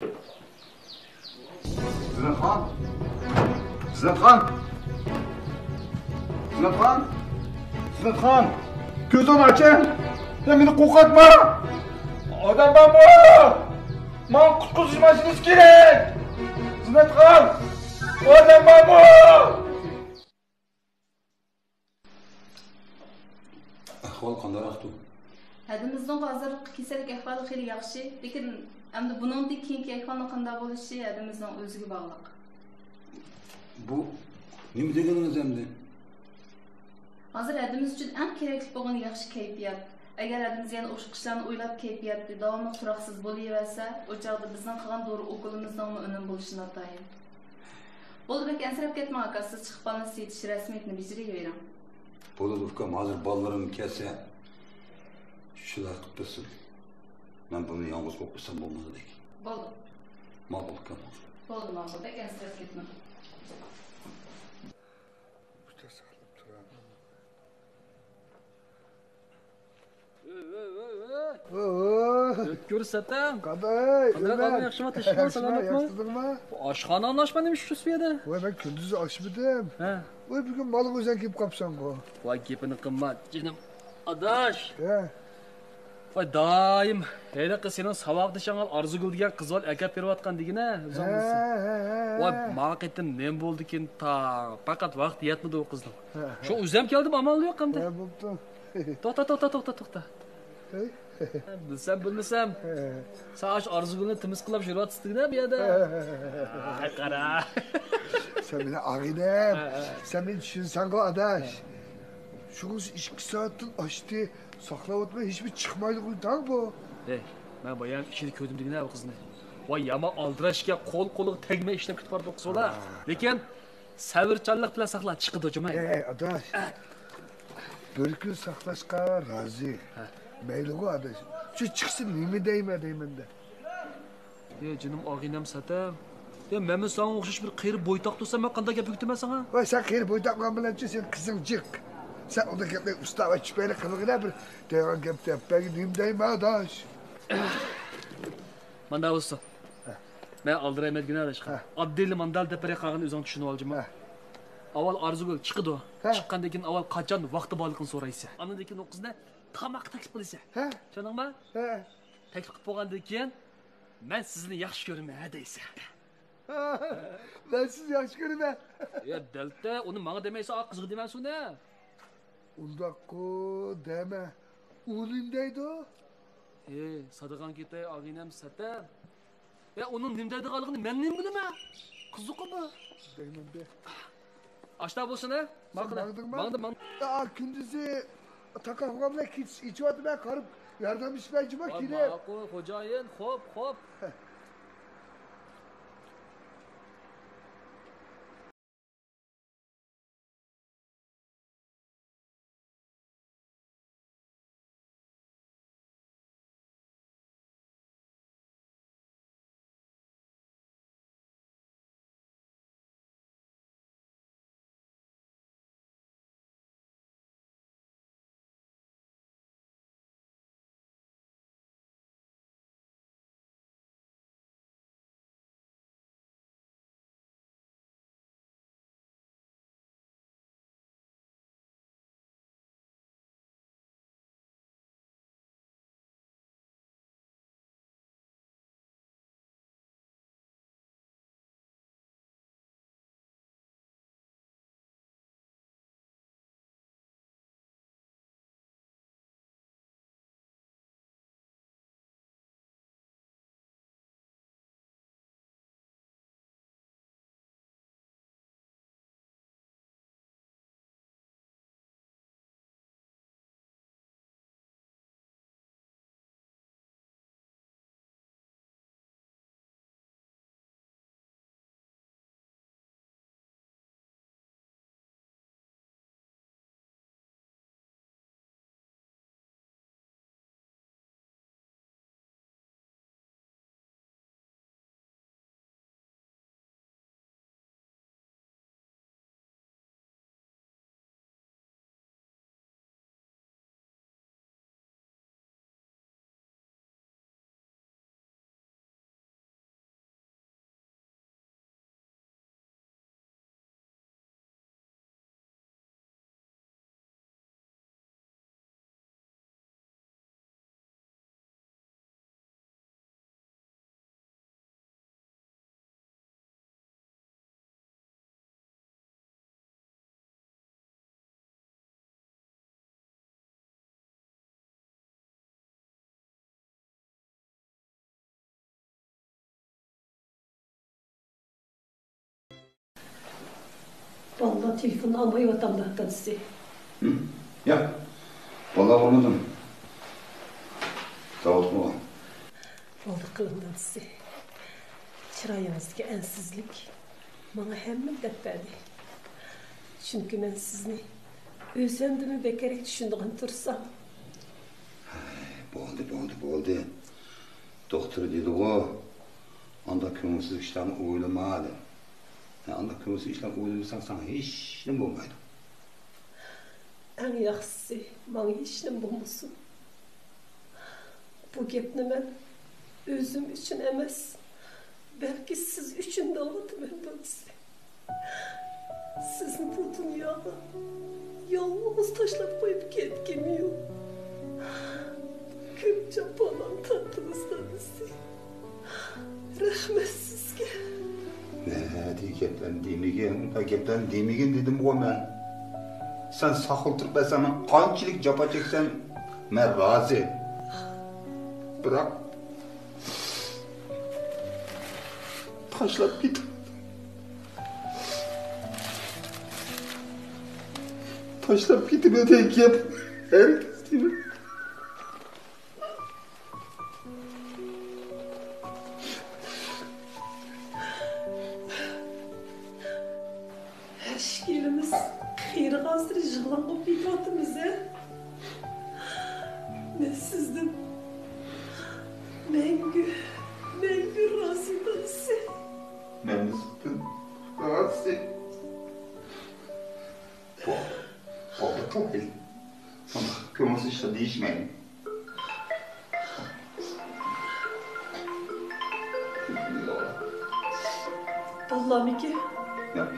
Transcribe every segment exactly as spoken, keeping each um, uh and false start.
زىننەتخان! زىننەتخان! زىننەتخان! زىننەتخان! كۆزۈڭنى ئاچ! يا مېنى قورقۇتما! ئادەم بارمۇ؟ ماڭا قۇتقۇزۇش ماشىنىسى كېرەك! زىننەتخان! ئادەم بارمۇ؟ ئەھۋال قانداقراقتۇ؟ ھەدىمىزنىڭ ھازىرقى كېسەللىك ئەھۋالى خېلى ياخشى، لېكىن ئەمدى بۇنىڭدىن كېيىنكى ئەھۋالنىڭ قانداق بولۇشى ھەدىمىزنىڭ ئۆزىگە باغلىق. بۇ نېمە دېگىنىڭىز ئەمدى؟ ھازىر ھەدىمىز ئۈچۈن ئەڭ كېرەكلىك بولغىنى ياخشى كەيپىيات. ئەگەر ھەدىمىز يەنە ئوخشىغان ئىشلارنى ئويلاپ، كەيپىياتى داۋاملىق تۇراقسىز بولۇۋەرسە، ئۇ چاغدا بىزنىڭ قىلغان دورا ئوكۇلىمىزنىڭمۇ ئۈنۈم بولۇشى ناتايىن. بولدى، بەك ئەنسىرەپ كەتمەڭ، ئاكا، سىز چىقىپ بالىنى سېتىش رەسمىيىتىنى بېجىرىۋېرىڭ. بولىدۇ، ئۇكام، ھازىر بالىلىرىم كەلسە، شۇلار قىلىپ بەرسۇن. مەن بۇنى يالغۇز قويۇپ قويسام بولمايدۇ. بولدى. ماقۇل، ئۇكام. بولدى، ماقۇل، بەك ئەنسىرەپ كەتمەڭ. ئۆتكۈر سەتەڭ. قانداق؟ قانداق ئۆمەر؟ ئادەم، ياخشىما؟ تىنچلىقمۇ، ياخشىما، سالامەتمۇ؟ ياخشى تۇردۇڭما؟ ئاشخانىنى ئاچما نېمە ئۈچۈن شۇ يەردە؟ ۋاي، مەن كۈندۈزى ئاچمىدىم. ھە. ۋاي، بۈگۈن مالغا ئۆزۈڭ كېلىپ قاپسەنغۇ. ۋاي، گېپىنى قىلما، جېنىم ئاداش. ھە. ۋاي، دائىم ھېلىقى سېنىڭ ساۋاقدىشىڭ ئارزۇگۈل دېگەن قىز بالا ئەكەپ بېرىۋاتقان دېگىنە، ئۆزۈڭ ھە، بىلىسەن. ھە، ھە، ھە. ۋاي، ما قېتىم نېمە بولدىكىن، تا پەقەت ۋاقىت يەتمىدى ئۇ قىزنىڭ. ھە، ھە. شۇ ئۆزۈم كەلدىم، ئامال يوق ئەمدى. ھە، بوپتۇ. توختا، توختا، توختا، توختا. ھەي. بىلسەم، بىلمىسەم. ھە. سەن ئاشۇ ئارزۇگۈلنى تىمىسقىلاپ يۈرۈۋاتىسىز دېگىنە بۇ يەردە. ھە، ھە، ھە، ھە. ھە، قارا. سەن مېنىڭ ئاغىنەم. ھە، ھە. سەن مېنى چۈشىنىسەنغۇ، ئاداش. ھە. شۇ قىز ئىككى سائەتتىن ئاشتى ساقلاۋاتىمەن، ھېچبىر چىقمايدىغۇ تاڭ بۇ. ھەي، مەن بايام ئىچىدە كۆردۈم دېگىنە بۇ قىزنى. ۋاي، يامان ئالدىراش ئىكەن، قول قولىغا تەگمەي ئىشلەپ كېتىپ بارىدۇ قىز بالا. ھە. لېكىن سەۋرچانلىق بىلەن ساقلا، چىقىدۇ، جۇمۇ. ئەي، ئاداش. بىر كۈن ساقلاشقا رازى. ھە. مەيلىغۇ، ئاداش. شۇ چىقسا نېمە دەيمەن، دەيمەن-دە. ئەي، جېنىم ئاغىنەم سەتەم. ئەي، مەنمۇ ساڭا ئوخشاش بىر قېرى بويتاق تۇرسام، مەن قانداق گەپ ئۆگىتىمەن ساڭا؟ ۋاي، سەن قېرى بويتاق بولغان بىلەنچۇ، سېنىڭ قىزىڭ جىق. سەن ئۇنداق گەپنى ئۇستا ۋە چۈپەيلىك قىلغىنە، بىر دەيدىغان گەپ دەپ بەرگىن، نېمە دەيمەن، ئاداش؟ مانداق بولسۇن. ھە. مەن ئالدىرايمەن دېگىنە ئاداش. ھە. ئاددىيلا مانداق دەپ بېرەي، قالغىنىنى ئۆزۈڭ چۈشىنىۋالجىمۇ. ھە. ئاۋۋال ئارزۇگۈل چىقىدۇ. ھە. چىققاندىن كېيىن ئاۋۋال قاچان ۋاقتى بارلىقىنى سورايسەن. ئاندىن كېيىن ئۇ قىزنى تاماققا تەكلىپ قىلىسەن. ھە. چۈشەندىڭمۇ؟ ھە. تەكلىپ قىلىپ بولغاندىن كېيىن، مەن سىزنى ياخشى كۆرىمەن دەيسەن. مەن سىزنى ياخشى كۆرىمەن. يا دەلتە، ئۇنى ماڭا دېمەيسەن، ئا قىزغا دېمەمسۇ نە؟ ئۇنداققۇ دەمە. ئۇ نېمە دەيدۇ؟ ھېي، سادىغان كېتەي، ئاغىنەم سەتەم. يا ئۇنىڭ نېمە دەيدىغانلىقىنى مەن نېمە بىلىمەن؟ قىزىققۇ بۇ. دەيمەن دە. ئاشتا بولسۇن ھە؟ سەن ماڭدىڭمۇ؟ ماڭدىم، ماڭدىم. يا كۈندۈزى تاكا خوغام بىلەن كېچىسى ئېچىۋاتىمەن، قارىپ ياردەملىشىپ بەرجىمۇ كېلىپ. ماقۇل خوجايىن، خوپ، خوپ. بالىلار تېلېفوننى ئالمايۋاتامدۇ، دادىسى؟ ھىم؟ ياق. بالىلار ئالمىدىم. داۋۇت بولغان. بولدى قىلىڭ، دادىسى. چىرايىڭىزدىكى ئەنسىزلىك ماڭا ھەممىنى دەپ بەردى. چۈنكى مەن سىزنى ئۆزۈمدىنمۇ بەكرەك چۈشىنىدىغان تۇرسام. ھەي، بولدى، بولدى، بولدى. دوختۇر دېدىغۇ، ئانداق كۆڭۈلسىز ئىشلارنى ئويلىما، دەپ. ھە، ئانداق كۆڭۈلسىز ئىشلارنى ئويلىمىساڭ، ساڭا ھېچنېمە بولمايدۇ. ئەڭ ياخشىسى، ماڭا ھېچنېمە بولمىسۇن. بۇ گەپنى مەن ئۆزۈم ئۈچۈن ئەمەس، بەلكى سىز ئۈچۈن دەۋاتىمەن، دادىسى. سىزنى بۇ دۇنياغا يالغۇز تاشلاپ قويۇپ كەتكۈم يوق. كۆپ جاپالارنى تارتتىڭىز، دادىسى. رەھمەت سىزگە. نەدىكى گەپلەرنى دېمىگىن، ئۇنداق گەپلەرنى دېمىگىن دېدىمغۇ مەن. سەن ساقلىتىپ بەرسەڭ، مەن قانچىلىك جاپا چەكسەم، مەن رازى. بىراق، تاشلاپ كېتىپ، تاشلاپ كېتىمەن دېگەن گەپ ھەرگىز دېمە. ھەر ئىككىلىمىز قېرىغانسېرى يىغلاڭغۇ كېتىۋاتىمىز ھە. مەن سىزدىن مەڭگۈ، مەڭگۈ رازى، دادىسى. مەن سىزدىن رازى. بولدى، بولدى، توختايلى. كۆڭۈلسىز ئىشلار دېيىشمەيلى. بالىلارمىكى؟ ياق.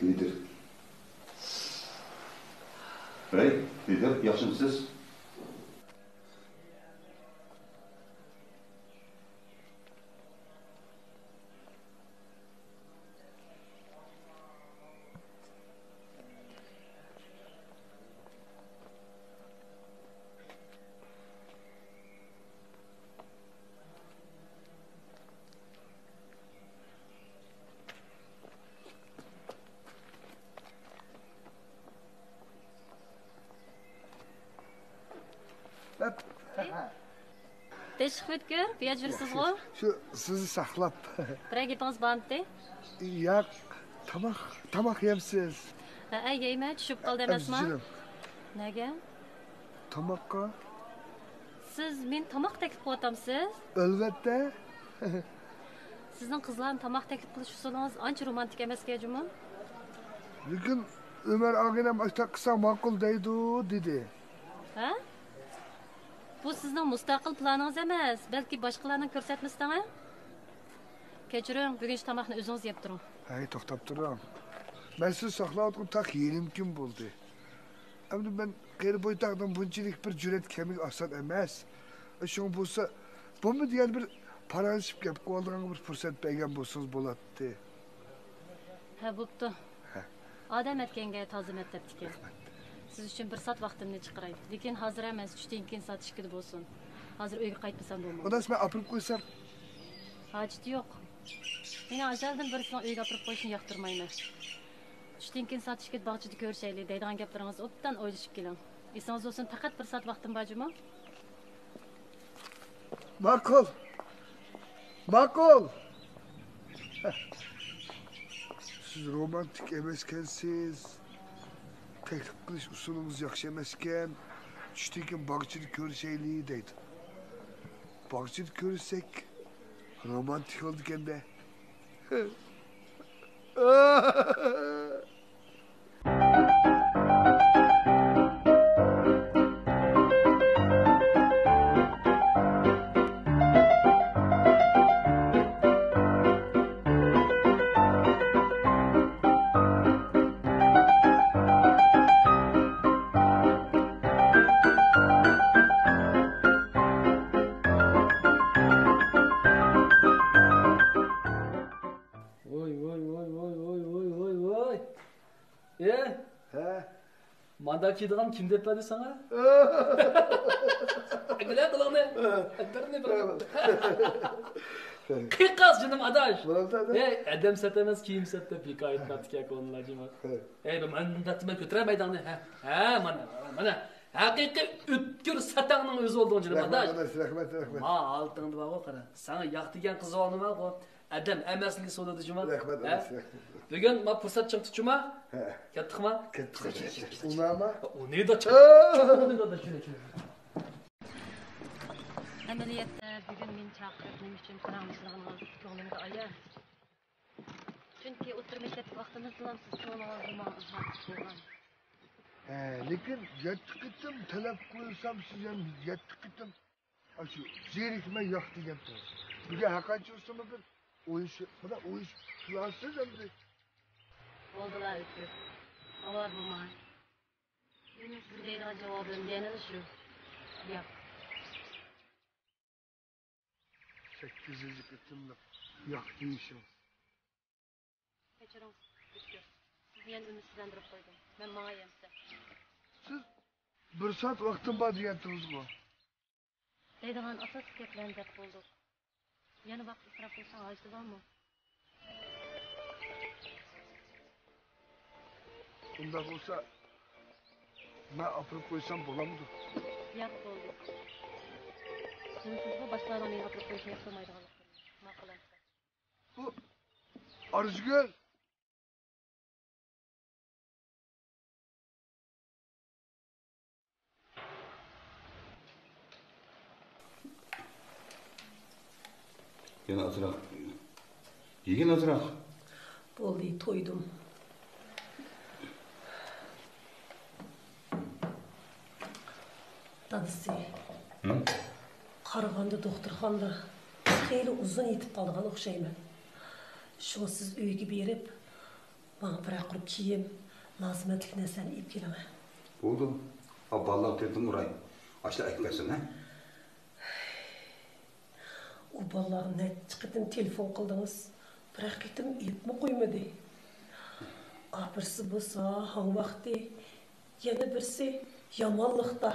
لىدىر. ھەي، لىدىر، ياخشىمۇسىز؟ تىنچلىق پۈتكۈر، بۇ يەردە يۈرىسىزغۇ؟ شۇ سىزنى ساقلاپ. بىرەر گېپىڭىز بارمىتى؟ ياق، تاماق، تاماق يەمسىز؟ ھەئە، يەيمەن، چۈشۈپ قالدى ئەمەسما؟ نەگە؟ تاماققا. سىز مېنى تاماققا تەكلىپ قىلىۋاتامسىز؟ ئەلۋەتتە. سىزنىڭ قىزلارنى تاماققا تەكلىپ قىلىش ئۇسۇلىڭىز ئانچە رومانتىك ئەمەسكەن جۇمۇ. لېكىن ئۆمەر ئاغىنەم ئاشۇنداق قىلساڭ ماقۇل دەيدۇ، دېدى. ھە؟ بۇ سىزنىڭ مۇستەقىل پىلانىڭىز ئەمەس، بەلكى باشقىلارنىڭ كۆرسەتمىسى دەڭە. كەچۈرۈڭ، بۈگۈنكى تاماقنى ئۆزىڭىز يەپ تۇرۇڭ. ھەي، توختاپ تۇرۇڭ. مەن سىزنى ساقلاۋاتقىلى تاق يېرىم كۈن بولدى. ئەمدى مەن قېرى بويتاقنىڭ بۇنچىلىك بىر جۈرئەت كەلمىگى ئاسان ئەمەس. شۇڭا بولسا، بۇمۇ دېگەن بىر پاراڭلىشىپ گەپ قىلىۋالىدىغان بىر پۇرسەت بەرگەن بولسىڭىز بولاتتى. ھە، بوپتۇ. ھە. ئادەم ئەتكەنگە تازا مەتلەپتىكەن. رەھمەت. سىز ئۈچۈن بىر سائەت ۋاقتىمنى چىقىراي. لېكىن ھازىر ئەمەس، چۈشتىن كېيىن سائەت ئىككىدە بولسۇن. ھازىر ئۆيگە قايتمىسام بولمامدۇ؟ ئۇنداق مەن ئاپىرىپ قويسام؟ ھاجىتى يوق. مېنىڭ ئەزەلدىن بىرسىنىڭ ئۆيگە ئاپىرىپ قويۇشنى ياقتۇرمايمەن. چۈشتىن كېيىن سائەت ئىككىدە باغچىدا كۆرۈشەيلى دەيدىغان گەپلىرىڭىزنى ئوبدان ئويلىشىپ كېلىڭ. ئېسىڭىزدە بولسۇن، پەقەت بىر سائەت ۋاقتىم بار جۇمۇ. ماقۇل. ماقۇل. سىز رومانتىك ئەمەسكەنسىز. تەكلىپ قىلىش ئۇسۇلىڭىز ياخشى ئەمەسكەن. چۈشتىن كېيىن باغچىدا كۆرۈشەيلى دەيدۇ. باغچىدا كۆرۈشسەك رومانتىك بولىدىكەن-دە. ۋوي، ۋوي، ۋوي، ۋوي. ئېي! ھە؟ ماندا كىيىدىغان كىم دەپ بەردى ساڭا؟ ئەگىلە قولۇڭنى. ئەتتىرنى بىر. قىيقاس جېنىم ئاداش. بولۇپتۇ، ئاداش. ھەي، ئادەم سەت ئەمەس، كىيىم سەت دەپ ھېكايە ئېيتماپتىكەن كونىلار جىما. ھەي. ھەي، مەن دەپتىمەن، كۆتۈرە مەيداڭنى. ھە، ھە، مانا، مانا. ھەقىقىي ئۆتكۈر سەتەڭنىڭ ئۆزى بولدۇڭ جېنىم ئاداش. رەھمەت، ئاداش، رەھمەت، رەھمەت. ما ھالىتىڭدە بارغۇ قارا. ساڭا ياق دېگەن قىز بولدىماغۇ. ئادەم ئەمەسلىكى سولىدى جۇما. رەھمەت، ھە؟ رەھمەت. بۈگۈن ما پۇرسەت چىڭ تۇتچۇما؟ ھە. كەتتۇقما؟ كەتتۇق. ئۇناما؟ ئۇنى دا چىڭ. ئۇنى دا چىڭ، چىڭ. ئەمەلىيەتتە بۈگۈن مېنى چاقىرىپ نېمە ئۈچۈن پاراڭلىشىدىغىنىڭىز كۆڭلۈمگە ئايان. چۈنكى ئوتتۇرا مەكتەپتىكى ۋاقتىمىزدىلا سىز كۆڭلىڭىزنى ماڭا ئىزھار قىلىپ بولغان. ھە، لېكىن يەتتە قېتىم تەلەپ قويسام، سىز يەنە يەتتە قېتىم ئاشۇ زېرىكمەي ياق دېگەنتىڭىز. بۈگۈن ھەرقانچە بولسىمۇ بىر ئويۇشۇپ، مانا ئويۇشۇپ تۇرارسىز ئەمدى. بولدىلا ئۆتكۈر. ئاۋارە بولماڭ. مېنىڭ سىزگە دەيدىغان جاۋابىم يەنىلا شۇ. ياق. سەككىزىنچى قېتىملىق ياق دېيىشىڭىز. كەچۈرۈڭ، ئۆتكۈر. سىزنى يەنە ئۈمىدسىزلەندۈرۈپ قويدۇم. مەن ماڭاي ئەمىسە. سىز بىر سائەت ۋاقتىم بار دېگەنتىڭىزغۇ؟ دەيدىغان ئاساسلىق گەپلەرنى دەپ بولدۇق. يەنە ۋاقىت ئىسراپ قىلىشنىڭ ھاجىتى بارمۇ؟ ئۇنداق بولسا، مەن ئاپىرىپ قويسام بولامدۇ؟ ياق، بولدى. بىلىسىزغۇ، باشقىلارنىڭ مېنى ئاپىرىپ قويۇشنى ياقتۇرمايدىغانلىقىمنى. ماقۇل ئەمىسە. بۇ ئارزۇگۈل! يەنە ئازراق. يېگىن ئازراق. بولدى، تويدۇم. دادىسى. ھە؟ قارىغاندا دوختۇرخانىدا خېلى ئۇزۇن يېتىپ قالىدىغان ئوخشايمەن. شۇڭا سىز ئۆيگە بېرىپ، ماڭا بىرەر قۇر كىيىم، لازىمەتلىك نەرسىلەرنى ئېلىپ كېلىڭە. بولدى. ئا، بالىلارغا تېلېفون ئۇراي. ئاشۇلار ئەكىپ بەرسۇن، ھە؟ ئۇ بالىلارغا نەچچە قېتىم تېلېفون قىلدىڭىز، بىرەر قېتىم ئېلىپمۇ قويمىدى. ئا، بىرسى بولسا ھاڭ ۋاقتى، يەنە بىرسى يامانلىقتا.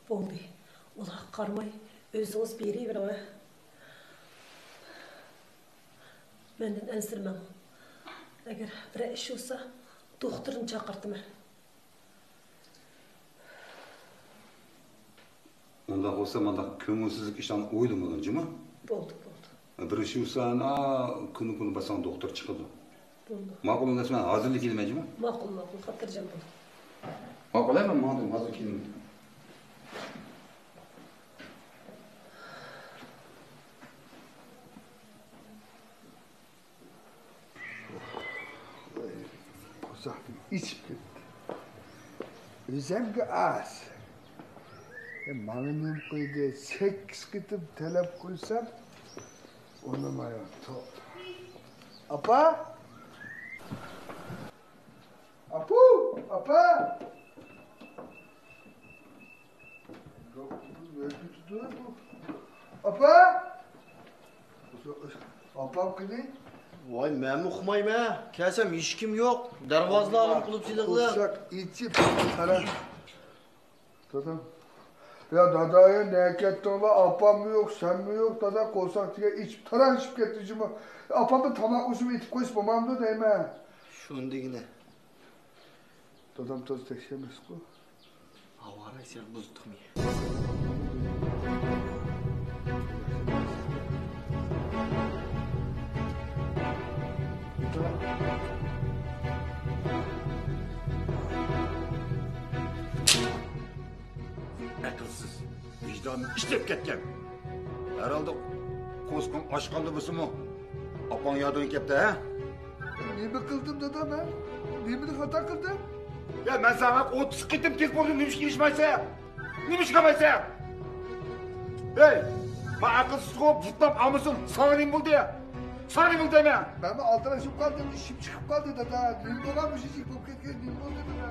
بولدى، ئۇلارغا قارىماي ئۆزىڭىز بېرىۋېرىڭە. مەندىن ئەنسىرىمەڭ. ئەگەر بىرەر ئىش بولسا، دوختۇرنى چاقىرتىمەن. ئۇنداق بولسا، مانداق كۆڭۈلسىزلىك ئىشلارنى ئويلىمىغىن جۇمۇ. بولدى، بولدى. بىر ئىش بولسا، ئانا، كۈنى-كۈنى بارساڭ دوختۇر چىقىدۇ. بولدى. ماقۇل، ئۇنداق بولسا مەن ھازىرلا كېلىمەن جۇمۇ. ماقۇل، ماقۇل، خاتىرجەم بول. ماقۇل، مەن ماڭدىم، ھازىر كېلىمەن. قورساقتىن ئېچىپ كەتتى. ئۆزەمگە ئاز. ئە، ماڭا نېمە قويدى؟ سەككىز قېتىم تەلەپ قويسام، ئۇنىمايۋاتىدۇ. ئاپا! ئاپۇ! ئاپا! ئاپا! ئاپام قېنى؟ ۋاي، مەنمۇ ئۇقمايمەن. كەلسەم ھېچكىم يوق. دەرۋازىلارنىمۇ قۇلۇپ سېلىغلى. قورساق ئېچىپ قارا. دادام. يا دادا، يا نەگە كەتتىڭلار؟ ئاپاممۇ يوق، سەنمۇ يوق. دادا، قورساق دېگەن ئېچىپ تاراڭشىپ كەتتى جۇمۇ. ئاپاممۇ تاماق ئۇشۇمۇ ئېتىپ قويسا بولمامدۇ دەيمەن. شۇنى دېگىنە. دادام تازا تەكشى ئەمەسقۇ. ھاۋا رايسىغا بۇزۇتتۇقمۇ؟ ئەقىلسىز، ۋىجدانى ئىشلەپ كەتكەن. ھەرھالدا قورسىقىڭ ئاچقاندا بولسىمۇ، ئاپاڭ يادىڭغا كەپتۇ، ھە؟ نېمە قىلدىم دادا مەن؟ نېمىنى خاتا قىلدىم؟ يا، مەن ساڭا ئوتتۇز قېتىم تېلېفون قىلدىم، نېمىشقا ئېلىشمايسەن؟ نېمىشقا ئالمايسەن؟ ھەي، مەن ئەقىلسىزغۇ، بۇتلام ئالمىسۇن، ساڭا نېمە بولدى؟ ساڭا نېمە بولدى دەيمەن؟ مەنمۇ ئالدىراشىپ قالدىم، ئىشىم چىقىپ قالدى دادا. نېمە بولغان مۇشۇ ئىش بولۇپ كەتكەن، نېمە بولدى دادا؟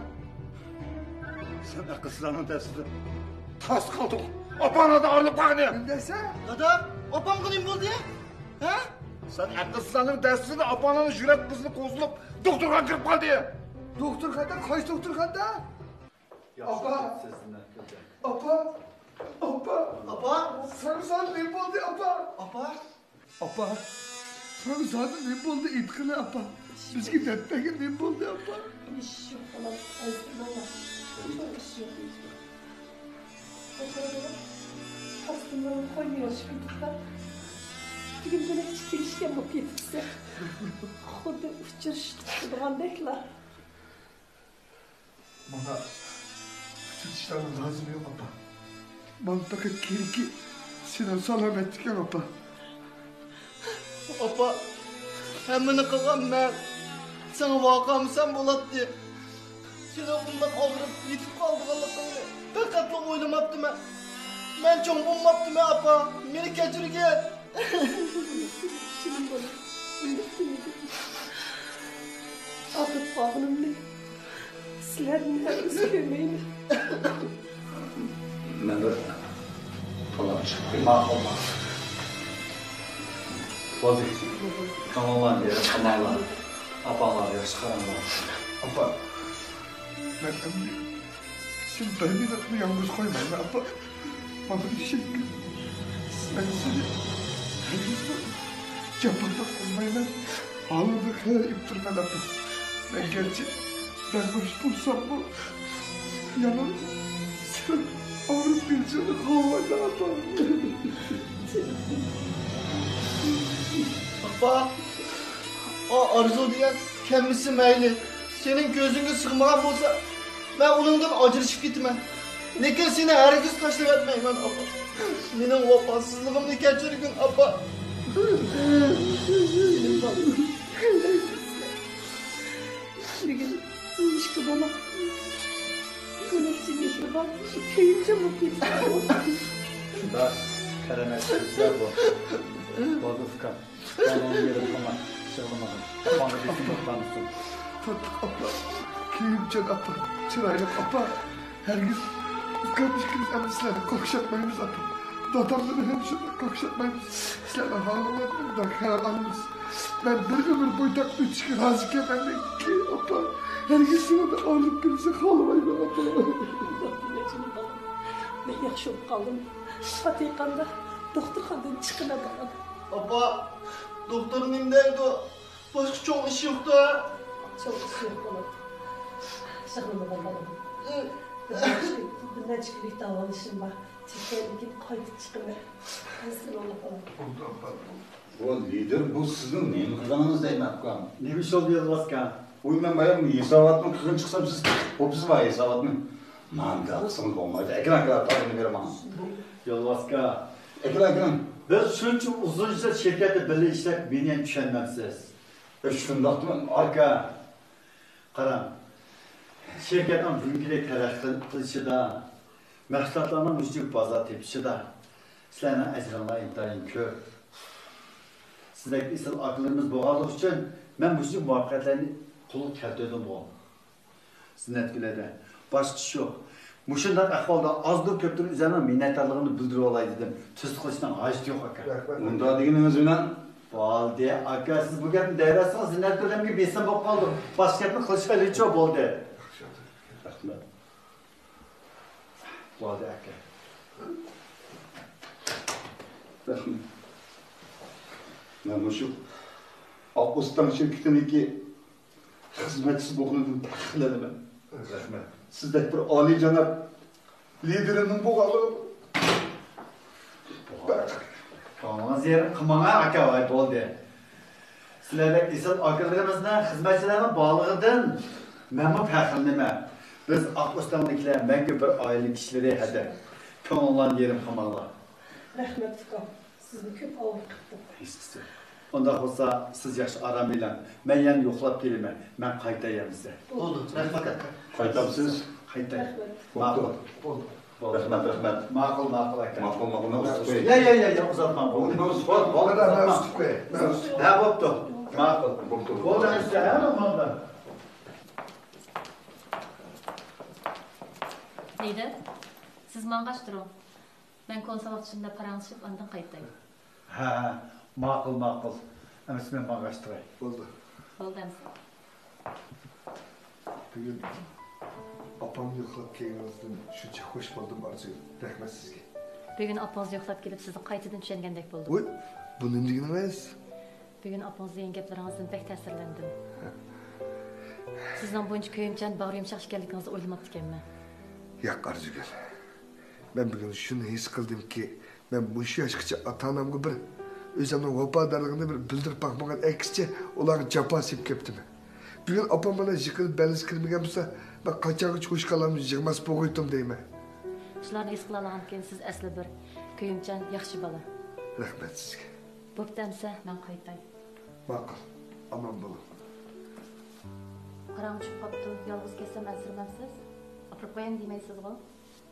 سەن ئەقىلسىزلەرنىڭ دەستىدىن تاس قالدۇق. ئاپاڭلاردىن ئايرىلىپ قالغىنى. نېمە دەيسەن؟ دادا، ئاپامغا نېمە بولدى؟ ھە؟ سەن ئەقىلسىزلەرنىڭ دەستىدىن ئاپاڭلارنىڭ يۈرەك قېزىنى قوزغىلىپ، دوختۇرخانىغا كىرىپ قالدى. دوختۇرخانىدا؟ قايسى دوختۇرخانىدا؟ ئاپا! ئاپا! ئاپا! ئاپا! ساڭا، ساڭا نېمە بولدى، ئاپا؟ ئاپا! ئاپا، ساڭا زادى نېمە بولدى؟ ئېيتقىلى، ئاپا. بىزگە دەپ بەرگىن، نېمە بولدى، ئاپا؟ ئىش يوق، بالام. ئەزىز، بالام. ئىش يوق. ئاستىنلىرىم قويماي ئوشۇپ كېتىپتۇ. بۈگۈن بىلەن كېلىشكەن بولۇپ كېتىپسەن. خۇددى ئۇچرىشىپ تۇرغاندەكلا. ماڭا ئۇچرىتىشلارنىڭ لازىمى يوق، ئاپا. ماڭا پەقەت كېرىكى سېنىڭ سالامەتلىكىڭ، ئاپا. ئاپا، ھەممىنى قىلغان مەن. ساڭا ۋارقىرىمىسام بولاتتى. سېنىڭ بۇنداق ئاغرىپ يېتىپ قالىدىغانلىقىڭنى پەقەتلا ئويلىماپتىمەن. مەن چوڭ بولماپتىمەن، ئاپا. مېنى كەچۈرگىن. جېنىم بالام، ئۈمىد قىلمىدىم. ئاغرىپ قالغىنىمنى سىلەردىن ھەرگىز كۆرمەيمەن. مەن بىر تاماق چىقىپ كېلەي. ماقۇل، ماقۇل. بولدى. كۆڭلۈڭلارنى بېرىپ قالماڭلار. ئاپاڭلارغا ياخشى قاراڭلار. ئاپا، مەن ئەمدى سىز بەرمىگەن يالغۇز قويمايمەن، ئاپا. ماڭا ئىشەنگىن. مەن سېنى ھەرگىزمۇ جاپادا قويمايمەن. ھالىڭدىن خەۋەر ئېلىپ تۇرىمەن، ئاپا. مەن گەرچە بەرباش بولساممۇ، يەنە سەن ئاغرىپ قېلىشىڭنى خالىمايمەن، ئاپا. ئاپا، ئا، ئارزۇ دېگەن كەلمىسە مەيلى. سېنىڭ كۆزۈڭگە سىغمىغان بولسا، مەن ئۇنىڭدىن ئاجرىشىپ كېتىمەن. لېكىن سېنى ھەرگىز تاشلىۋەتمەيمەن، ئاپا. مېنىڭ ۋاپاسىزلىقىمنى كەچۈرگىن، ئاپا. بۈگۈن ئىككى بالا بۆلەكچە مېھرىبان، كۆيۈمچان بولۇپ كېتىپتۇ. شۇنداق قەرەمەت قىزلار بۇ. بولدى، ئۇكام. كۆڭلۈڭنى يېرىم قىلما، يىغلىمىغىن. ئاپاڭغا بېسىم بولۇپ قالمىسۇن. تاتلىق ئاپا، كۆيۈمچان ئاپا، چىرايلىق ئاپا. ھەرگىز ئۇكام ئىككىمىز ئەمدى سىلەرنى قاقشاتمايمىز ئاپا. دادامنىمۇ ھەم شۇنداق قاقشاتمايمىز. سىلەرنىڭ ھالىڭلاردىن مۇنداق خەۋەر ئالىمىز. مەن بىر ئۆمۈر بويى تاققا ئۆتۈشكە رازىكەن ئەمدى ئاپا. ھەرگىز سىلەرنى ئايرىپ قېلىشنى خالىمايمەن ئاپا. مەن ياخشى بولۇپ قالدىم. پاتىقاندا دوختۇرخانىدىن چىقىمەن بالام. ئاپا، دوختۇر نېمە دەيدۇ؟ باشقا چوڭ ئىش يوق-دە؟ چوڭ ئىش يوق، بالام. يىغلىمىغىن، بالام. بىر نەچچە، بىر نەچچە كۈنلۈك داۋالىنىشىم بار. چىققاندىن كېيىن قايتىپ چىقىمەن. ھەزىر بولۇڭ، بالام. بولدى، ئاپا. بۇ لىدىر، بۇ سىزنىڭ نېمە قىلغىنىڭىز دەيمەن، ئۇكام؟ نېمە ئىش بولدى، يولۋاسكا؟ ۋوي، مەن بايام ھېساباتنى قىلغىن چىقسام، سىز قوپسىزما ھېساباتنى. مانداق قىلسىڭىز بولمايدۇ. ئەكېلىڭ، ئەكېلىڭ، پاكىتنى بېرىڭ ماڭا. يولۋاسكا. ئەكېلىڭ، ئەكېلىڭ. بىز شۇنچە ئۇزۇن يىللار شىركەتتە بىللە ئىشلەپ، مېنى يەنە چۈشەنمەمسىز؟ ئە، شۇنداقمۇ؟ ئاكا، قاراڭ. شىركەتنىڭ بۈگۈنكىدەك تەرەققىي قىلىشىدا، مەھسۇلاتلارنىڭ مۇشۇنچىلىك بازار تېپىشىدا سىلەرنىڭ ئەجرىڭلار ئىنتايىن كۆپ. سىزدەك ئېسىل ئاكىلىرىمىز بولغانلىقى ئۈچۈن مەن مۇشۇنچىلىك مۇۋەپپەقىيەتلەرنى قولغا كەلتۈردۈم بۇ. زىننەتگۈل ھەدە، باشقا ئىش يوق. مۇشۇنداق ئەھۋالدا ئازدۇر كۆپتۇر ئۆزۈمنىڭ مىننەتدارلىقىمنى بىلدۈرۈۋالاي دېدىم. تۈزۈت قىلىشنىڭ ھاجىتى يوق، ئاكا. رەھمەت. ئۇنداق دېگىنىڭىز بىلەن. بولدى، ئاكا، سىز بۇ گەپنى دەۋەرسىڭىز، زىننەتگۈل ھەدەمگە بېسىم بولۇپ قالىدۇ. باشقا گەپنى قىلىشقا ئىلىجى يوق، بولدى. رەھمەت. بولدى، ئاكا. رەھمەت. مەن مۇشۇ ئاق ئۆستەڭ شىركىتىنىڭكى خىزمەتچىسى بولغىنىمدىن پەخىرلىنىمەن. رەھمەت. سىزدەك بىر ئالىيجاناب لىدېرىمنىڭ بولغانلىقىدىن. كۆڭلىڭىز يېرىم قىلماڭا، ئاكا، ۋاي، بولدى. سىلەردەك ئېسىل ئاكىلىرىمىزنىڭ، خىزمەتچىلەرنىڭ بارلىقىدىن مەنمۇ پەخىرلىنىمەن. بىز ئاق ئۆستەڭلىكلەر مەڭگۈ بىر ئائىلە كىشىلىرى ھەدە. كۆڭلۈڭلارنى يېرىم قىلماڭلار. رەھمەت، ئۇكام. سىزنى كۆپ ئاۋارە قىپتۇق. ھېچقىسى. ئۇنداق بولسا، سىز ياخشى ئارام ئېلىڭ. مەن يەنە يوقلاپ كېلىمەن. مەن قايتاي ئەمىسە. بولدى. رەھمەت، ئاكا. قايتامسىز؟ قايتاي. رەھمەت. ماقۇل. بولدى. بولدى. رەھمەت، رەھمەت. ماقۇل، ماقۇل، ئاكا. ماقۇل، ماقۇل. مەن ئۇزىتىپ قوياي. يا، يا، يا، يا، ئۇزاتماڭ. بولدى، مەن ئۇزىتىپ قوياي. بولدى، مەن ئۇزىتىپ قوياي. مەن ئۇزىتىپ قوياي. ھە، بوپتۇ. ماقۇل. بوپتۇ، بوپتۇ. بولدى، ئەمىسە، ھە، ماڭدا. لىدېر، سىز ماڭغاچ تۇرۇڭ. مەن كونا ساۋاقدىشىم بىلەن پاراڭلىشىپ، ئاندىن قايتاي. ھە، ھە، ماقۇل، ماقۇل. ئەمىسە مەن ماڭغاچ تۇراي. بولدى. بولدى ئەمىسە. بۈگۈن ئاپامنى يوقلاپ كەلگىنىڭىزدىن شۇنچە خۇش بولدۇم، ئارزۇ. رەھمەت سىزگە. بۈگۈن ئاپىڭىزنى يوقلاپ كېلىپ، سىزنى قايتىدىن چۈشەنگەندەك بولدۇم. ۋوي، بۇ نېمە دېگىنىڭىز؟ بۈگۈن ئاپىڭىز دېگەن گەپلىرىڭىزدىن بەك تەسىرلەندىم. سىزنىڭ بۇنچە كۆيۈمچان، باغرى يۇمشاق ئىكەنلىكىڭىزنى ئويلىماپتىكەنمەن. ياق، ئارزۇگۈل. مەن بۈگۈن شۇنى ھېس قىلدىمكى، مەن مۇشۇ ياشقىچە ئاتا-ئانامغا بىر ئۆزۈمنىڭ ۋاپادارلىقىنى بىر بىلدۈرۈپ باقمىغان، ئەكسىچە ئۇلارغا جاپا سېلىپ كەپتىمەن. بۈگۈن ئاپام مانا يىقىلىپ بەلگىسى كىرمىگەن بولسا، مەن قاچانغىچە ھوشقالامنى يىغماس بولغىيتتىم دەيمەن. شۇلارنى ھېس قىلالىغانكەن سىز ئەسلى بىر كۆيۈمچان، ياخشى بالا. رەھمەت سىزگە. بوپتۇ ئەمسە، مەن قايتاي. ماقۇل، ئامان بولۇڭ. قاراڭغۇ چۈشۈپ قاپتۇ، يالغۇز كەتسەم ئەنسىرىمەمسىز؟ ئاپىرىپ قويايمۇ دېمەيسىزغۇ؟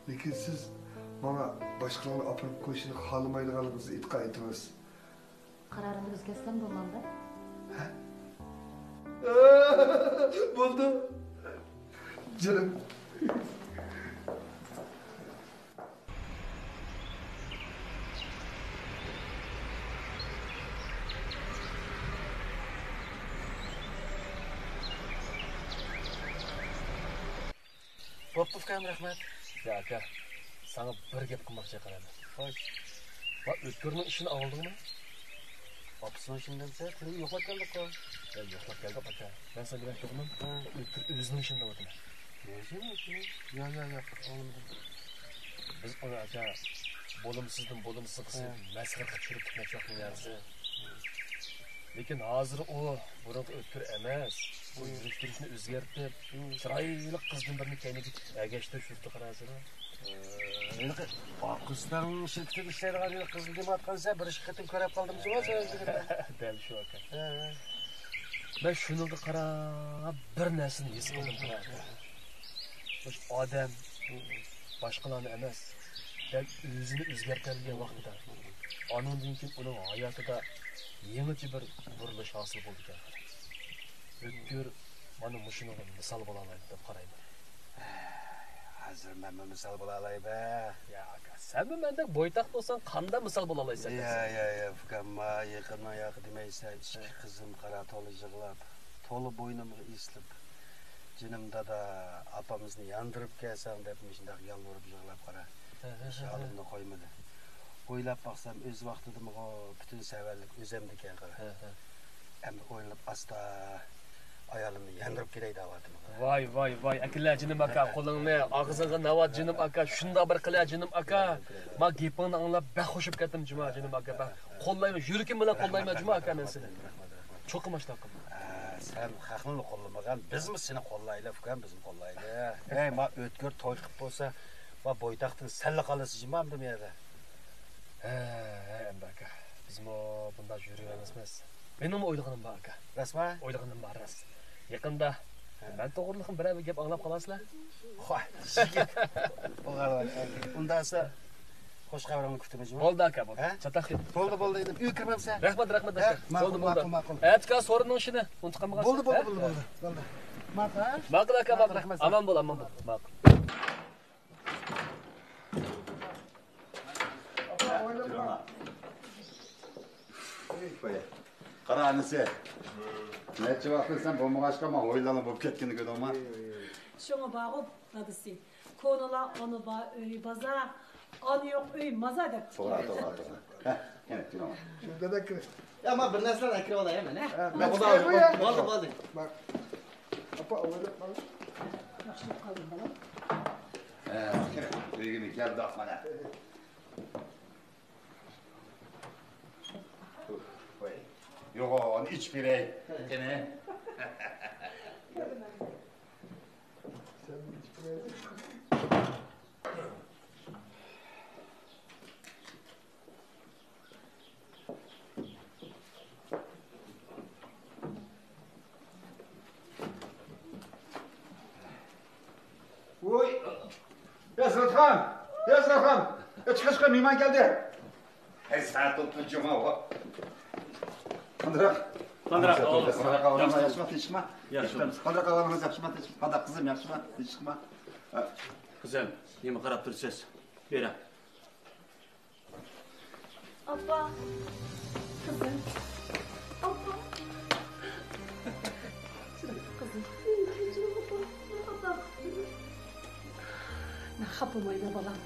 لېكىن سىز ماڭا باشقىلارنى ئاپىرىپ قويۇشنى خالىمايدىغانلىقىڭىزنى ئېتىقاد ئېتىڭىز. قارارىمنى ئۆزگەرتسەم بولمامدۇ؟ ھە؟ بولدى. جېنىم. بوپتۇ ئۇكام، رەھمەت. يا ئاكا، ساڭا بىر گەپ قىلماقچى قارايمەن. خوش. ۋا ئۆتكۈرنىڭ ئىشىنى ئاڭلىدىڭمۇ؟ ئاپىسىنىڭ ئىشىنى دېمىسە، تۈنۈگۈن يوقلاپ كەلدۇق-قۇ. يا يوقلاپ كەلدۇق ئاكا. مەن ساڭا دېمەكچى بولغىنىم، ھە، ئۆتكۈر ئۆزىنىڭ ئىشىنى دەۋاتىمەن. ئۆزىنىڭ ئىشىنى؟ يا يا يا، ئاڭلىمىدىم. بىز ئۇنى ئاكا، بولۇمسىزدىن بولۇمسىز قىلسا، ھە، مەسخىرە قىلىپ چۈشۈرۈپ كېتمەكچى ۋاقتىنى يارىسى. لېكىن ھازىر ئۇ بۇرۇنقى ئۆتكۈر ئەمەس. ئۇ يۈرۈش-تۇرۇشنى ئۆزگەرتىپ، چىرايلىق قىزدىن بىرنى كەينىگە ئەگەشتۈرۈپ يۈرۈپتۇ قاراسىلا. ھېلىقى ئاققۇزتاڭ شىركىتىدە ئىشلەيدىغان ھېلىقى قىزنى دېمەيۋاتقانسەن، بىر ئىككى قېتىم كۆرۈپ قالدىم جۇما سۆزلىرىمدە. دەل شۇ ئاكا. ھە، ھە. مەن شۇنىڭغا قاراپ بىر نەرسىنى ھېس قىلدىم قارا ئاكا. مۇشۇ ئادەم باشقىلارنى ئەمەس، دەل ئۆزىنى ئۆزگەرتەلىگەن ۋاقتىدا، ئانىڭدىن كېيىن ئۇنىڭ ھاياتىدا يېڭىچە بىر بۇرۇلۇش ھاسىل بولىدىكەن. ئۆتكۈر مانا مۇشۇنىڭغا مىسال بولالايدۇ دەپ قارايمەن. ھازىر مەنمۇ مىسال بولالايمەن. يا ئاكا، سەنمۇ مەندەك بويتاق بولساڭ قانداق مىسال بولالايسەن؟ يا، يا، يا، ئۇكام، ما يېقىننىڭ ياقى دېمەيسەن، ئىككى قىزىم قارا تولا يىغلاپ، تولا بوينۇمغا ئېسىلىپ، جېنىم دادا، ئاپىمىزنى ياندۇرۇپ كەلسەڭ دەپ مۇشۇنداق يالۋۇرۇپ يىغلاپ قارا. ھە، ھە، ھېچ ھە، ھە. ھالىمنى قويمىدى. ئويلاپ باقسام، ئۆز ۋاقتىدىمۇغۇ پۈتۈن سەۋەنلىك ئۆزەمدىكەن قارا. ھە، ھە. ئەمدى ئويلىنىپ ئاستا ئايالىمنى ياندۇرۇپ كېلەي دەۋاتىمەن. ۋاي، ۋاي، ۋاي، ئەكېلە جېنىم ئاكا، قولۇڭنى، ئاغزىڭغا ناۋات جېنىم ئاكا، شۇنداق بىر قىلە جېنىم ئاكا. ما گېپىڭنى ئاڭلاپ بەك خوشۇپ كەتتىم جۇما جېنىم ئاكا، بەك قوللايمەن، يۈرىكىم بىلەن قوللايمەن جۇما ئاكا مەن سېنى. چوقۇم ئاشۇنداق قىلما. ھە، سەن خەقنىلا قوللىمىغان، بىزمۇ سېنى قوللايلى، ئۇكام، بىزمۇ قوللايلى. ھەي، ما ئۆتكۈر توي قىلىپ بولسا، ما بويتاقتىن سەنلا قالىسىز جۇما ئەمدى بۇ يەردە. ھە، ھە، ئەمدى ئاكا، بىزمۇ بۇنداق يۈرۈۋەرمەسمىز. مېنىڭمۇ ئويلىغىنىم بار ئاكا. راستمۇ؟ ئويلىغىنىم بار، راست. يېقىندا مەن توغرىلىقمۇ بىرەر بىر گەپ ئاڭلاپ قالارسىلەر. خوش، يىگىت. ئۇنداقسا خوش خەۋىرىڭنى كۈتىمىز جۇمۇ. بولدى ئاكا، بولدى. ھە؟ چاتاق يوق. بولدى، بولدى، ئىنىم. ئۆيگە كىرمەمسەن؟ رەھمەت، رەھمەت، ھە؟ ئاكا. ماقۇل، بولدى، بولدى. ماقۇل، ماقۇل. ئەتىكى سورۇننىڭ ئىشىنى ئۇنتۇپ قالمىغانسەن. بولدى، بولدى، ھە؟ بولدى، بولدى، بولدى. ماقۇل، ھە؟ ماقۇل ئاكا، ماقۇل، ماقۇل. رەھمەت. ئامان بول، ئامان بول. ماقۇل. قارا ئانىسى. نەچچە ۋاقىتتىن سەن بولمىغاچقا، مانا ھويلالا بولۇپ كەتكىنىنى كۆردۈڭما؟ شۇڭا بارغۇ دادىسى. كونىلار ئانا بار ئۆي بازار، ئانا يوق ئۆي مازار دەپتىكەن. توغرا، توغرا، توغرا. ھە، يەنە كىرىڭ. شۇ دادا كىر. يا، ما بىر نەرسىلەرنى ئەكىرىۋالاي، ھە، مەن، ھە؟ ھە، بولدى، بولدى، بولدى. ماقۇل. ئاپا، ئاۋايلاپ قالدى. ياخشىلىق قالدىم، بالام. ھە، كىر. ئۆيگىمۇ كەلدۇق مانا. قوي. يوغان ئىچىپ بېرەي. قېنى. ۋوي! يا زىناتخان! يا زىناتخان! ئېچىق، ئېچىق، مېھمان كەلدى! ھەي، سائەت ئوتتۇز جۇما. قانداق؟ قانداق ئەھۋالىڭىز؟ ياخشىمۇ؟ ياخشىمۇ؟ قانداق ئەھۋالىڭىز؟ ياخشىمۇ؟ تىنچلىقمۇ؟ قانداق قىزىم، ياخشىمۇ؟ تىنچلىقمۇ؟ قىزىم، نېمە قاراپ تۇرسىز؟ بېرىڭ. ئاپا. قىزىم. ئاپا. قىزىم. مەن خاپا بولمايمەن، بالام.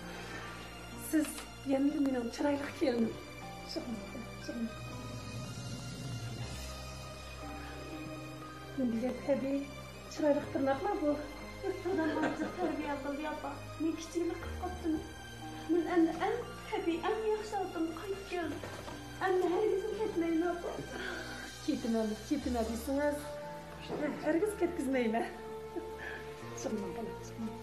سىز يەنىلا مېنىڭ چىرايلىق كېلىنىم. شۇ، شۇ. نېمە دېگەن تەبىئىي، چىرايلىق تىرناقلار بۇ. دادام ئاچچىق تەربىيە قىلدى، ئاپا. مەن كىچىكىمدە قىلىپ قاپتىمەن. مەن ئەمدى ئەڭ تەبىئىي، ئەڭ ياخشى ھالىتىمگە قايتىپ كەلدىم. ئەمدى ھەرگىزمۇ كەتمەيمەن، ئاپا. كېتىمەن، كېتىمەن دېسىڭىز، ھەرگىز كەتكۈزمەيمەن. چىقماڭ، بالام، چىقماڭ.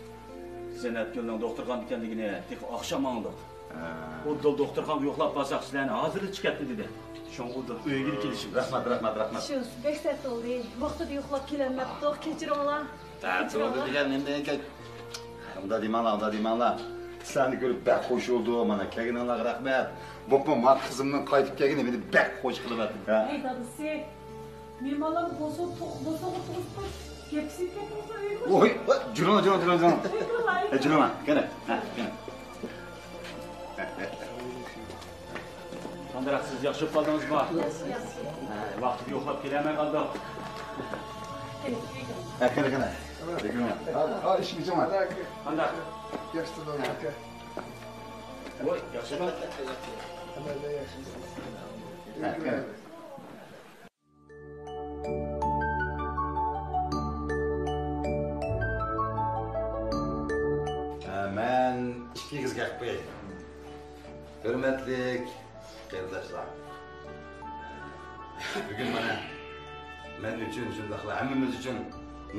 زەينەپگۈلنىڭ دوختۇرخانىدا ئىكەنلىكىنى تېخى ئاخشام ئاڭلىدۇق. ھە. ئۇدۇل دوختۇرخانىغا يوقلاپ بارساق، سىلەرنى ھازىرلا چىقىپ كەتتى دېدى. شۇڭا ئۇدۇل ئۆيگىلا كېلىشىمىز. رەھمەت، رەھمەت، رەھمەت. شۇ، بەك سەت بولدى. ۋاقتىدا يوقلاپ كېلەلمەپتۇق، كېچىرىڭلار. ھە، كېچىرىڭلار. توغرا دېگەن، نېمە دېگەن گەپ؟ ئۇنداق دېمەڭلار، ئۇنداق دېمەڭلار. سىلەرنى كۆرۈپ بەك خۇش بولدۇم. مانا، كەلگىنىڭلارغا رەھمەت. بولۇپمۇ مانا قىزىمنىڭ قايتىپ كەلگىنى مېنى بەك خۇش قىلىۋەتتى. ھە. ھەي، دادىسى. مېھمانلارنى بوسۇغا توق-، بوسۇغا ئولتۇرغۇزۇپ قويۇپ، گەپ سېلىپ كەتتىڭىزغۇ ئۆيگە. ۋوي، جۈرۈڭ، جۈرۈڭ، جۈرۈڭ، جۈرۈڭ. ئە، جۈرۈڭ، قېنى. ھە، قېنى. قانداق، سىز ياخشى بولۇپ قالدىڭىزمۇ؟ ياخشى، ياخشى. ھە، ۋاقتىدا يوقلاپ كېلەلمەي قالدۇق. قېنى، ئۆيگە. ھە، قېنى، قېنى. ھە، ھە، ئىشىك ئېچىڭلار. قانداق؟ ياخشى تۇردۇڭ، ئاكا. ۋوي، ياخشىمۇ؟ ھەممەيلەن ياخشى. ھە، قېنى. مەن ئىككى ئېغىز گەپ قىلىپ قوياي. ھۆرمەتلىك قېرىنداشلار، بۈگۈن مانا مەن ئۈچۈن، شۇنداقلا ھەممىمىز ئۈچۈن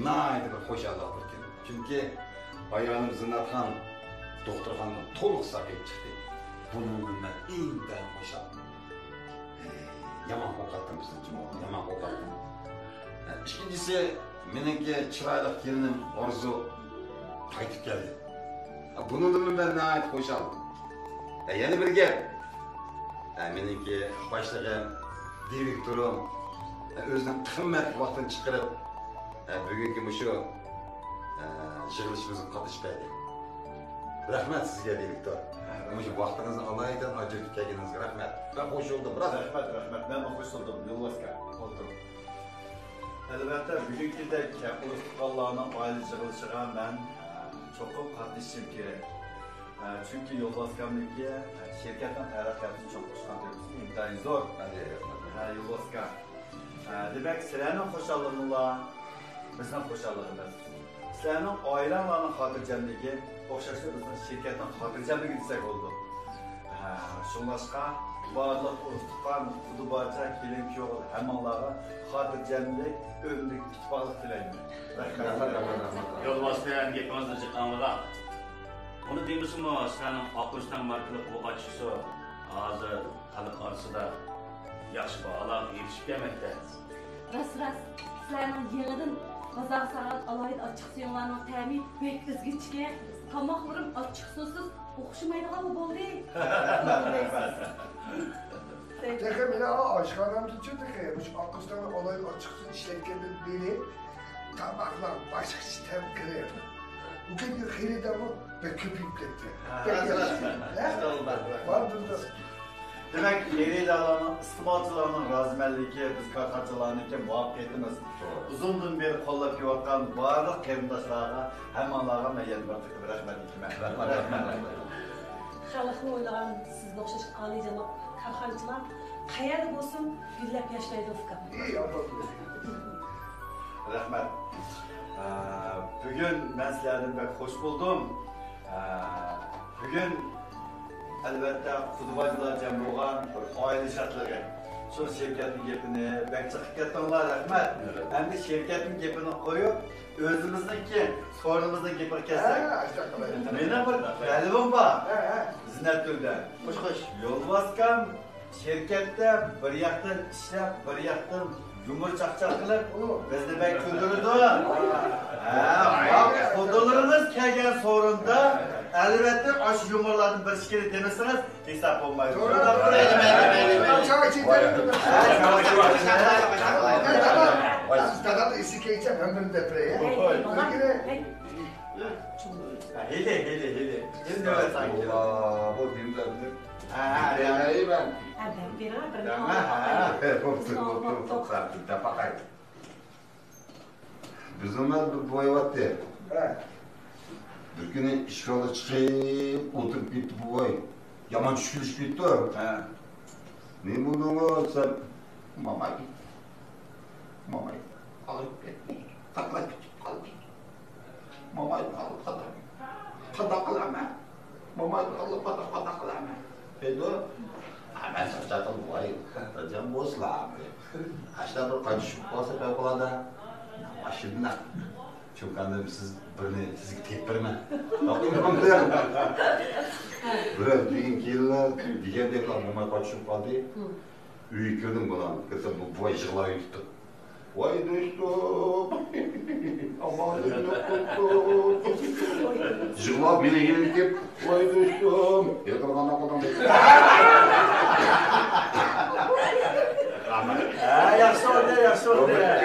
ناھايىتى بىر خۇشاللىق بىر كۈن. چۈنكى ئايالىم زىننەتخان دوختۇرخانىدىن تولۇق ساقىيىپ چىقتى. بۇنىڭدىن مەن ئىنتايىن خۇشال. يامان قورقاتتىم بىزنىڭ جۇمۇ، يامان قورقاتتىم. ئىككىنچىسى، مېنىڭكى چىرايلىق كېلىنىم ئارزۇ قايتىپ كەلدى. بۇنىڭدىنمۇ مەن ناھايىتى خۇشال. يەنە بىر گەپ. مېنىڭكى باشلىقىم، دىرېكتورۇم ئۆزىنىڭ قىممەتلىك ۋاقتىنى چىقىرىپ، بۈگۈنكى مۇشۇ يىغىلىشىمىزغا قاتنىشىپ كەلدى. رەھمەت سىزگە، دىرېكتور. ھە، رەھمەت. مۇشۇ ۋاقتىڭىزنى ئالايىتەن ئاجرىتىپ كەلگىنىڭىزگە رەھمەت. مەن خۇش بولدۇم، راست. رەھمەت، رەھمەت. مەنمۇ خۇش بولدۇم. يولۋاسكا، ئولتۇرۇڭ. ئەلۋەتتە، بۈگۈنكىدەك كەپقۇرۇس تۇغقانلارنىڭ ئائىلە يىغىلىشىغا مەن، ئە، چوقۇم قاتنىشىشىم كېرەك. ئە، چۈنكى يولۋاسكامنىڭكى، ئە، شىركەتنىڭ تەرەققىياتىنى چوڭقۇرۇشقان تۆھپىسى ئىنتايىن زور. ھە، يولۋاسكا. ئە، دېمەك، سىلەرنىڭ خۇشاللىقىڭلار بىزنىڭ خۇشاللىقىمىز. سىلەرنىڭ ئائىلەڭلارنىڭ خاتىرجەملىكى ئوخشاشلا بىزنىڭ شىركەتنىڭ خاتىرجەملىكى دېسەك بولىدۇ. ھە، شۇڭلاشقا بارلىق ئۇرۇق-تۇغقان، خۇدا-باچا، كېلىن-كۈيئوغۇل ھەممىڭلارغا خاتىرجەملىك، ئۈنۈملۈك، ئىتتىپاقلىق تىلەيمەن. رەھمەت. يولۋاس بىلەن گېپىڭىزنى جىق ئاڭلىدۇق. ئۇنى دېمىسىمۇ، سىلەرنىڭ ئاقئۆستەڭ ماركىلىق بۇ ئاچچىقسۇ ھازىر خەلق ئارىسىدا ياخشى باھالارغا ئېرىشىپ كەلمەكتە. راست، راست. سىلەرنىڭ يېڭىدىن بازارغا سالغان ئالاھىدە ئاچچىقسۇيۇڭلارنىڭ تەمى بەك ئۆزگىچىكەن. تاماقلىرىم ئاچچىقسۇسىز ئوخشىمايدىغانلا بولدى. تېخى مېنىڭ ئاشخانامدىچۇ تېخى مۇشۇ ئاققۇستاندا ئالاھىدە ئاچچىقسۇ ئىشلەتكەندىن بېرى تاماقلار باشقىچە تەم قىلىپ، بۈگۈنكى خېرىدارمۇ بەك كۆپىيىپ كەتتى. ھە، بەك ياخشى. ھە؟ بار بىر دېمەك، خېرىدارلارنىڭ، ئىستېمالچىلارنىڭ رازىمەنلىكى بىز كارخانىچىلارنىڭكى مۇۋەپپەقىيىتىمىز. توغرا. ئۇزۇندىن بېرى قوللاپ كېلىۋاتقان بارلىق قېرىنداشلارغا، ھەممىڭلارغا مەن يەنە بىر قېتىم رەھمەت ئېيتىمەن. رەھمەت، رەھمەت، رەھمەت. خەلقنى ئويلىغان سىزگە ئوخشاش ئالىيجاناب كارخانىچىلار قەيەردە بولسۇن گۈللەپ ياشنايدۇ، ئۇكام. رەھمەت. ئە، بۈگۈن مەن سىلەردىن بەك خۇش بولدۇم. ئە، بۈگۈن ئەلۋەتتە، خۇدىباجىلار جەم بولغان بىر ئائىلە شادلىقى. شۇ شىركەتنىڭ گېپىنى بەك جىق قىلىپ كەتتىڭلار، رەھمەت. ئەمدى شىركەتنىڭ گېپىنى قويۇپ، ئۆزىمىزنىڭكى سورۇنىمىزنىڭ گېپىگە كەلسەك. ھە، ئاشۇنداق قىلايلى. مېنىڭ بىر تەلىپىم بار. ھە، ھە. زىننەتگۈلدىن. خوش، خوش. يولۋاسكام شىركەتتە بىر ياقتىن ئىشلەپ، بىر ياقتىن يۇمۇر چاقچاق قىلىپ، بىزنى بەك كۈلدۈرىدۇ. ھە، ۋاق خۇدىلىرىڭىز كەلگەن سورۇندا، ئەلۋەتتە، ئاشۇ يۇمۇرلاردىن بىر ئىككىنى دېمىسىڭىز، ھېساب بولمايدۇ. توغرا. شۇنداق قىلايلى، مەيلى، مەيلى، مەيلى. چاي ئىچىپ بېرىڭ. ھە، چاي ئىچىپ بېرىڭ. دادام، دادام ئېسىگە كەلسە ھەممىنى دەپ بېرەي، ھە؟ ھەي، ھەي، ھەي. ھە، ھېلى، ھېلى، ھېلى. ھېلى دەۋەتسەڭ. ئەستەغپۇرۇللا، بۇ نېمىلەر بۇ؟ ھە، ھە، ھە. دەيمەن. ھە، دەپ بېرىڭ، بىر دەمە، ھە. بوپتۇ، بوپتۇ، بوپتۇ، بوپتۇ. دەپ باقاي. بىزنىڭ بىر بوۋاي بارتتى. ھە. بىر كۈنى ئىشخانىغا چىقىپ ئولتۇرۇپ كېتىپتۇ بوۋاي. يامان چۈشكۈنلىشىپ كېتىپتۇ. ھە. نېمە بولدىڭۇ دېسەم، ماماي، ماماي ئاغرىپ كەتتى. قاشتا بىر قاچا چۈشۈپ قالسا پەۋقۇلئاددە ماشىنىدا. چوكاندىم، سىز بىرنى سىزگە تېپىپ بېرىمەن. بىرەر دېگىن كېيىنلا دېگەندەك بولماي قاچا چۈشۈپ قالدى. ئۆيگە كىردىم بۇلارنى. كىرسەم بۇ بوۋاي يىغلاۋېتىپتۇ. ۋاي دوستۇم! ئامان يىغلاپ مېنى يېنىپ كېلىپ، ۋاي دوستۇم! يىغلىغان ئاقىدىڭ دەيدۇ. ھە، ياخشى ئوينىدى، ياخشى ئوينىدى.